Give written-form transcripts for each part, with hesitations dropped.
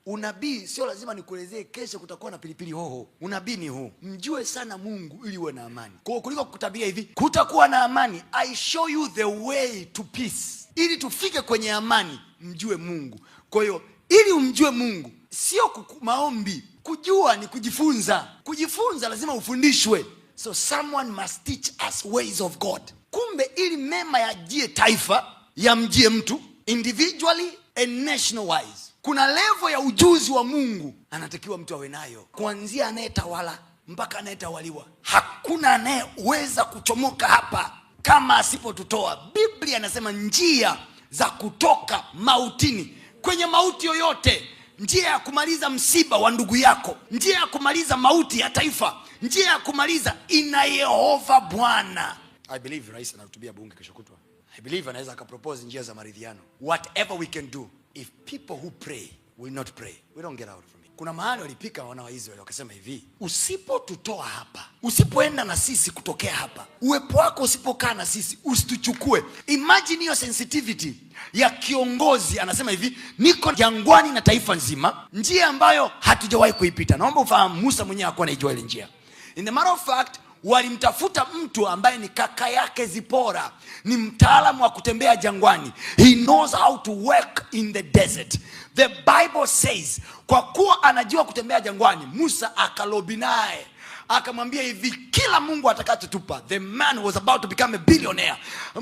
Unabii sio lazima nikuelezee kesho kutakuwa na pilipili hoho. Unabii ni huu, mjue sana Mungu ili uwe na amani. Kwa kuliko kutabia hivi kutakuwa na amani, I show you the way to peace. Ili tufike kwenye amani, mjue Mungu. Kwa hiyo ili umjue Mungu sio maombi, kujua ni kujifunza. Kujifunza lazima ufundishwe, so someone must teach us ways of God. Kumbe ili mema yajie taifa, yamjie mtu individually and national wise, kuna level ya ujuzi wa Mungu anatakiwa mtu awe nayo, kuanzia anayetawala mpaka anayetawaliwa. Hakuna anayeweza kuchomoka hapa kama asipotutoa. Biblia anasema njia za kutoka mautini, kwenye mauti yoyote, njia ya kumaliza msiba wa ndugu yako, njia ya kumaliza mauti ya taifa, njia ya kumaliza ina Yehova Bwana. I believe rais anahutubia bunge kesho kutwa. I believe anaweza akapropose njia za maridhiano. Whatever we can do, if people who pray will not pray, we don't get out from it. Kuna mahali walipika wana wa Israeli wakasema hivi, usipotutoa hapa, usipoenda na sisi kutokea hapa, uwepo wako usipokaa na sisi, usituchukue. Imagine hiyo sensitivity ya kiongozi anasema hivi, niko jangwani na taifa nzima, njia ambayo hatujawahi kuipita. Naomba ufahamu, Musa mwenyewe hakuwa anaijua ile njia. In the matter of fact, walimtafuta mtu ambaye ni kaka yake Zipora, ni mtaalamu wa kutembea jangwani. He knows how to work in the desert. The Bible says, kwa kuwa anajua kutembea jangwani, Musa akalobby naye akamwambia hivi, kila Mungu atakachotupa, the man was about to become a billionaire.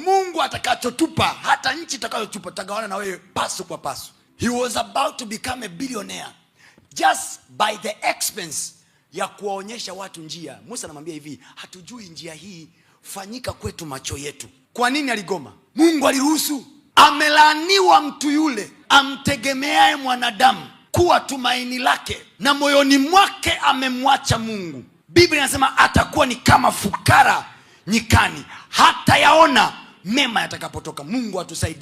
Mungu atakachotupa, hata nchi itakayotupa, tutagawana na wewe pasu kwa pasu. He was about to become a billionaire just by the expense ya kuwaonyesha watu njia. Musa anamwambia hivi, hatujui njia hii, fanyika kwetu macho yetu. Kwa nini aligoma? Mungu aliruhusu. Amelaaniwa mtu yule amtegemeaye mwanadamu kuwa tumaini lake, na moyoni mwake amemwacha Mungu. Biblia inasema atakuwa ni kama fukara nyikani, hata yaona mema yatakapotoka. Mungu atusaidie.